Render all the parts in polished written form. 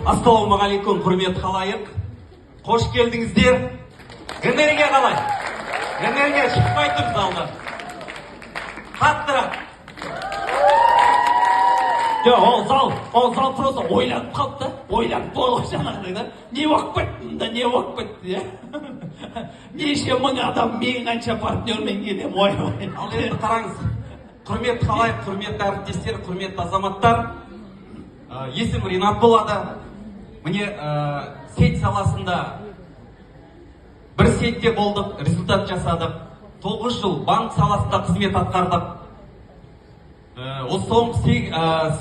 Ассалаумағалейкум, құрметті халайық! Қош келдіңіздер! Энергия қалай? Энергия шықпай тұр залдан. Қаттырақ! Жоқ, ол зал просто ойланып қалды да, ойланып болды ғой жаңағыдай да. Не болып кетті мында, не болып кетті, иә? Неше мың адам, мен қанша партнермен келемін, ойбай. Ал енді қараңыз, құрметті халайық, құрметті әріптестер, құрметті азаматтар. Есімім Ринат болады. Міне, сеть саласында бір сетьте болдық, результат жасадық. 9 жыл банк саласында қызмет атқардық. Осы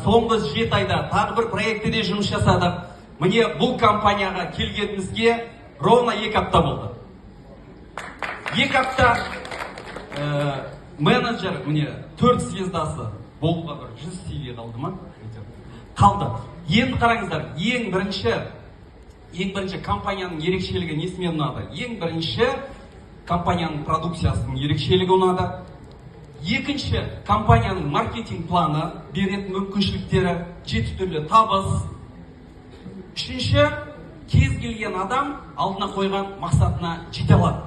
соңғы 7 айда тағы бір проектіде жұмыс жасадық. Міне, бұл компанияға келгенімізге ровно 2 апта болды. 2 апта менеджер, міне, төрт звездасы болуға бір 100 CV қалды ма? Қалды. Енді қараңыздар, ең бірінші компанияның ерекшелігі несімен ұнады? Ең бірінші компанияның продукциясының ерекшелігі ұнады. Екінші, компанияның маркетинг планы, беретін мүмкіншіліктері, жеті түрлі табыс. Үшінші, кез келген адам алдына қойған мақсатына жете алады.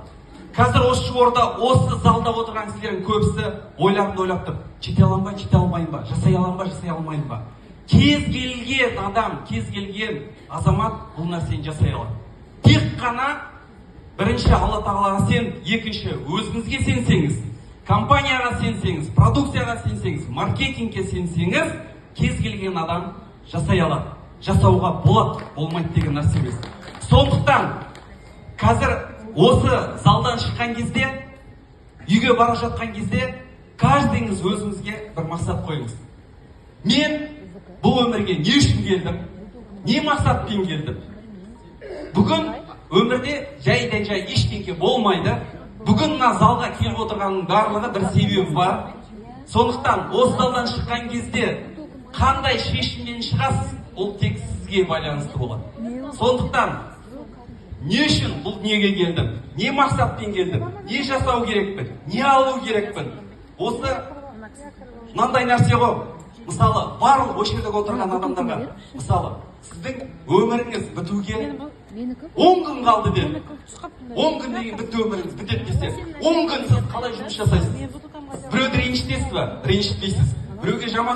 Қазір осы орда, осы залда отырған сіздердің көбісі ойларын ойлап тұр: жете аламын ба, жете алмаймын ба, жасай аламын ба, жасай алмаймын ба? Кез келген адам, кез келген азамат бұл нәрсені жасай алады. Тек қана бірінші Алла Тағалаға сеніп, екінші өзіңізге сенсеңіз, компанияға сенсеңіз, продукцияға сенсеңіз, маркетингке сенсеңіз, кез келген адам жасай алады. Жасауға болады, болмайды деген нәрсе емес. Сондықтан қазір осы залдан шыққан кезде, үйге бара жатқан кезде каждыйыңыз өзіңізге бір мақсат қойыңыз: мен бұл өмірге не үшін келдім, не мақсатпен келдім? Бүгін өмірде жайдан жай ештеңке болмайды. Бүгін мына залға келіп отырғанның барлығы бір себебі бар. Сондықтан осы залдан шыққан кезде қандай шешіммен шығасыз, ол тек сізге байланысты болады. Сондықтан не үшін бұл дүниеге келдім, не мақсатпен келдім, не жасау керекпін, не алу керекпін? Осы мынандай нәрсе ғой. Мысалы, барлық осы жерде отырған адамдарға, мысалы, сіздің өміріңіз бітуге 10 күн қалды деді, 10 күн деген бітті, өміріңіз бітеді десе, 10 күн сіз қалай жұмыс жасайсыз? Біреуді ренжітесіз ба? Ренжітпейсіз. Біреуге жаман сөз